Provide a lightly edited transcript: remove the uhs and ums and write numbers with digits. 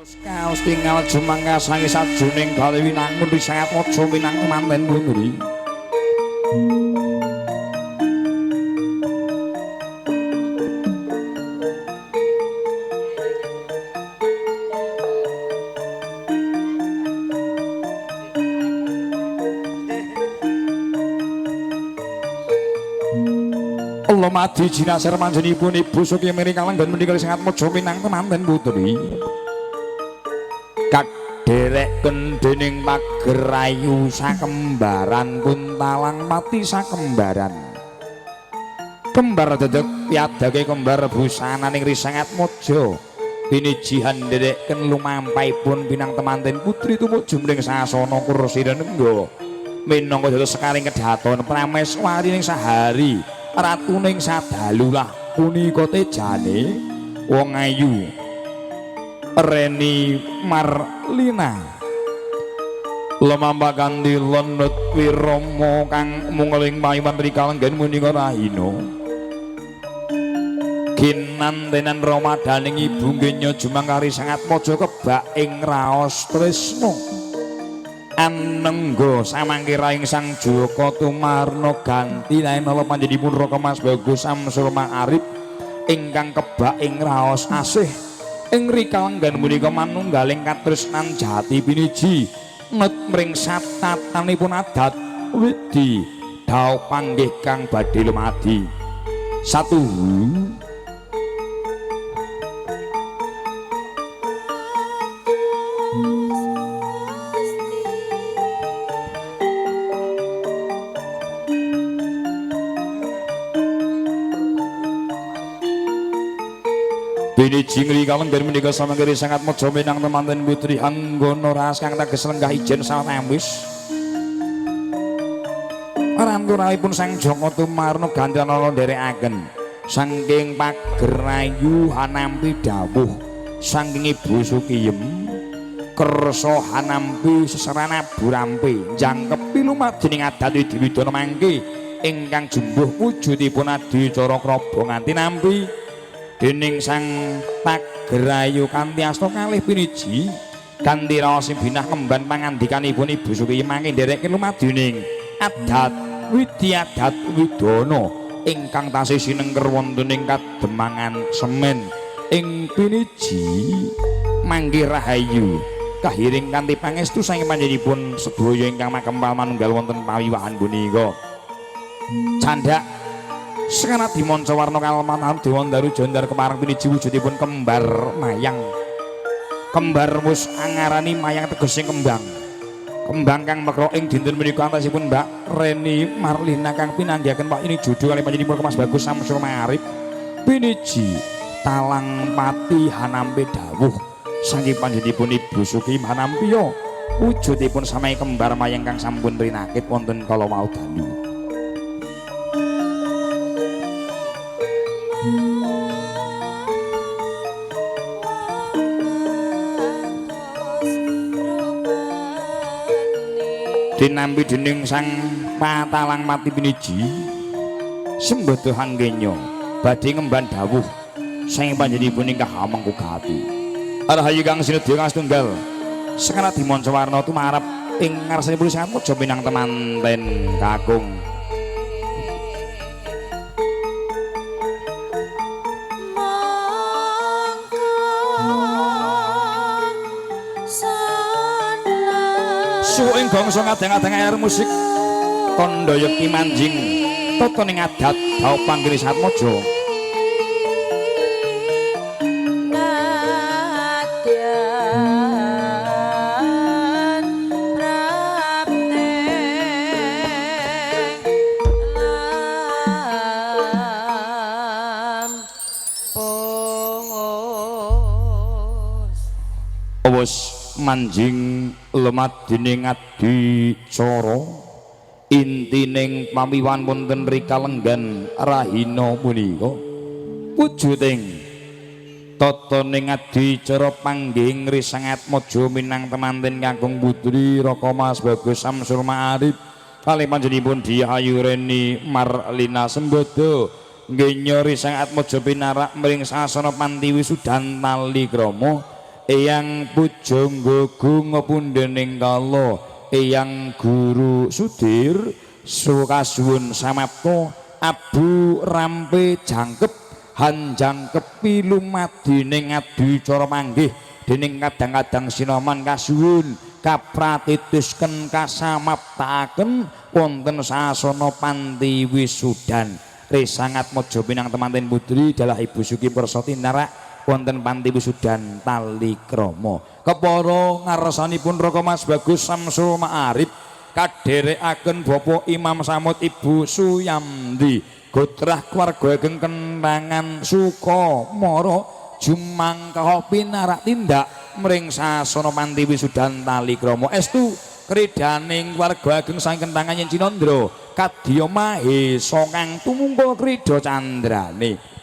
Kaos tinggal jumangka sangi sajuning bali winangun risangat mojo minang temanten putri. Lumadi jinasar manjenipun Ibu Sukimiri kalenggan menika sangat mojo minang temanten putri. Kadereken dening pagerayu sakembaran kuntalang pati sakembaran. Kembar dedek piadake kembar busananing risangat mojo. Pinijihan ndereken lumampahipun pinang temanten putri tumuju mring sasana kursi renengga. Minangka dados sekaring kedhaton prameswari ning sahari. Ratuning sadalu lah punika tejane wong ayu Reni Marlina. Lumampah kanthi lenut wirama kang mungeling payiman rikalenggan punika rahina. Ginantenan ramadaning ibu genya jumangkari sangat mojo kebak ing raos tresna. Anengga samangke raing Sang Jaka Tumarna ganti laenala panjenenganipun Raka Mas Bagus Samsul Ma'arif ingkang kebak ing raos asih ing rikalenggan punika manunggaling katresnan jati piniji nget mring satatanipun adat widi dhaup panggih kang badhe lumadi. Satu Piniji ngri kalenggan menika samangkiri sangat mojo minang temanten putri Anggono ras kang teges lenggah ijen sawetawis. Rantunanipun Sang Jaka Tumarna gantianana nderekaken saking pagerayu hanampi dawuh saking Ibu Sukiyem kersa hanampi seseran abu rampe jangkepi lumadining adat Widana mangke ingkang jumbuh wujudipun adicara kraba nganti nampi dening Sang Pagerayu kanthi asta kalih piniji kanthi raos binah kemban pangandikanipun Ibu Sukiyem mangke ndereke lumadining adat widi adat widana ingkang tasih sinengker wonten ing kademangan semen ing piniji mangke rahayu kahiring kanthi pangestu saking panjenenganipun sedaya ingkang makempal manunggal wonten pawiwahan punika. Candhak Sekana dimanca warna kalman Dewandaru Jondar kepareng piniji wujudipun kembar mayang. Kembar mus angarani mayang tegese kembang. Kembang kang mekra ing dinten menika antasipun Mbak Reni Marlina kang pinanggihaken Pak ini judul kali panjenenganipun Mas Bagus Samsul Ma'arif. Piniji talang pati hanampi dawuh saking panjenenganipun Ibu Suki hanampiya wujudipun samae kembar mayang kang sampun rinakit wonten kala wau dalu. Dinampi dening Sang Patalang Mati Piniji sembada hanggenya badhe ngemban dawuh saking panjenenganipun ingkang hamengku gati. Rahayu kang sinedya kang setunggal sekana dimanca warna tumarep ing ngarsanipun Sang Mojo minang temanten kakung. Suwing bangsa ngadang-adang air musik tandha yekti manjing tata ning adat dhaup panggih Satmojo. Wis manjing lumadining adicara intining pamiwan wonten rikalenggan rahina punika wujuding tataning adicara panggih Risangatmaja minang temanten kakung putri Raka Mas Bagus Samsul Ma'arif kalih panjenenganipun Diayu Reni Marlina Sembada nggenya Risangatmaja pinarak mring sasana panti wisudan tali krama Eyang Pujangga Gunga pundhening kala Eyang Guru Sudir sukasuwun samapta abu rampe jangkep hanjangkepi lumadi ning adicara manggih dening kadang-kadang sinoman kasuwun kapratitisken kasamaptaaken wonten sasana panti wisudan. Resangat Mojo Pinang temanten putri dalah Ibu Suki Kersa tinarak wonten panti wisudan tali krama. Kepara ngarsanipun Raka Mas Bagus Samsul Ma'arif kadherekaken Bapak Imam Samud Ibu Suyamdi gotrah keluarga ageng kentangan Sukamara jumangkaha pinarak tindak mring sasana panti wisudan tali krama. Estu kridaning warga ageng saking kentangan yen Cinandra kadya mahesa kang tumungkul krida candrane.